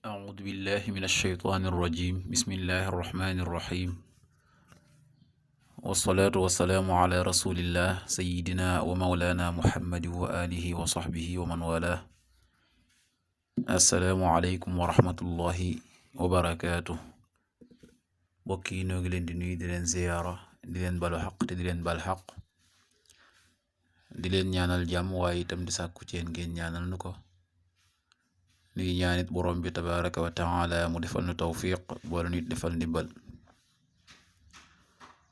أعوذ بالله من الشيطان الرجيم بسم الله الرحمن الرحيم والصلاة والسلام على رسول الله سيدنا ومولانا محمد وآله وصحبه ومن والاه السلام عليكم ورحمة الله وبركاته bokki noo ngi leen di nuyu di leen ziyaara di leen balu xaq te di leen bal xaq di leen ñaanal jàmm waaye itam di sàkku ci yéen ngeen ñaanal nu ko nuy ñaanit borom bi tabaraka wa taala mu defal nu tawfiq boole nit defal ndimbal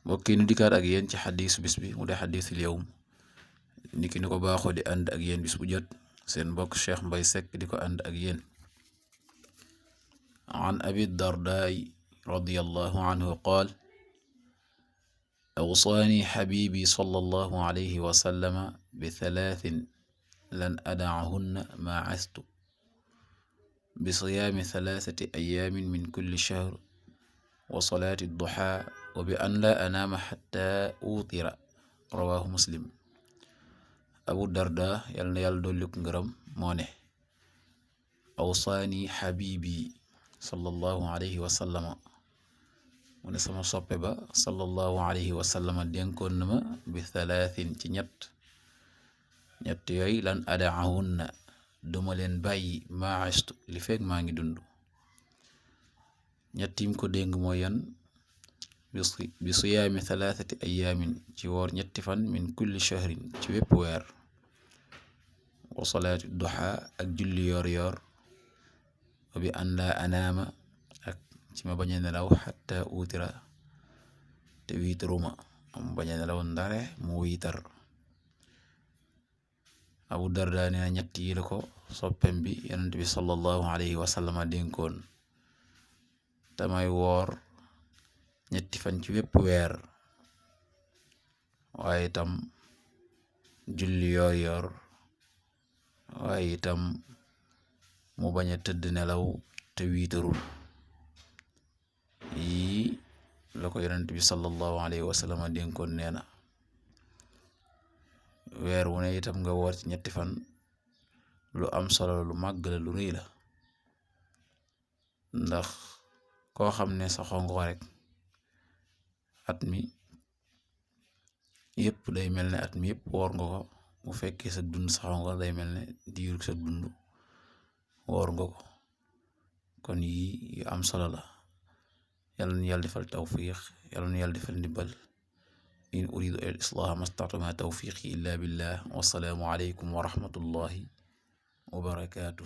bokki nu dikkaat ak yéen ci xadiisu bis bi mu dee xadiisul yawm niki ni ko baaxoo di ànd ak yéen bis bu jot seen mbokk Cheikh Mbay Seck di ko ànd ak yéen an abi dardaay radiyallahu anhu qaal awsaani xabiibi sallallahu alayhi wa sallama bi thalaatin lan ada'ahunna ma astu bi siyaami thalathati ayaamin min kulli shahr wa salaati duhaa wa bi an laa anaama xatta uutira rawaahu muslim abu darda yal na yàlla dolli ko ngërëm moo ne awsaani xabiibi sallallahu alayhi wa sallama mu ne sama soppe ba sallallahu alayhi wa sallama dénkoon na ma bi thalaatin ci ñett yooyu lan adaahunna duma leen bàyyi maa astu li fekk maa ngi dund ñettim ko dénk mooy yan bi siyaami thalathati ayaamin ci woor ñetti fan min kulli shahrin ci wépp weer wa salaati duha ak julli yoor yoor wa bi an laa anaama ak ci ma bañ a nelaw xatta uutira te wiitaruma am bañ a nelaw ndare mu wiitar abu darda nee na ñett yi la ko soppem bi yonent bi sallallahu alayhi wa sallama dénkoon damay woor ñetti fan ci wépp weer waaye itam julli yoor yoor waaye itam mu bañ a tëdd nelaw te wiitarul yii la ko yonent bi sallallahu alayhi wa sallama dénkoon nee na weer wu ne itam nga woor ci ñetti fan lu am solo lu màgg la lu rëy la ndax koo xam ne saxoo nga ko rek at mi yëpp day mel ne at mi yëpp woor nga ko bu fekkee sa dund saxoo nga day mel ne diiru sa dund woor nga ko kon yi yu am solo la yàlla na yàlla defal tawfiq yàlla na yàlla defal ndimbal in uridu al islaha mastata'tu ma tawfiqi illa billah wassalaamu alaykum wa rahmatullahi wa barakatuh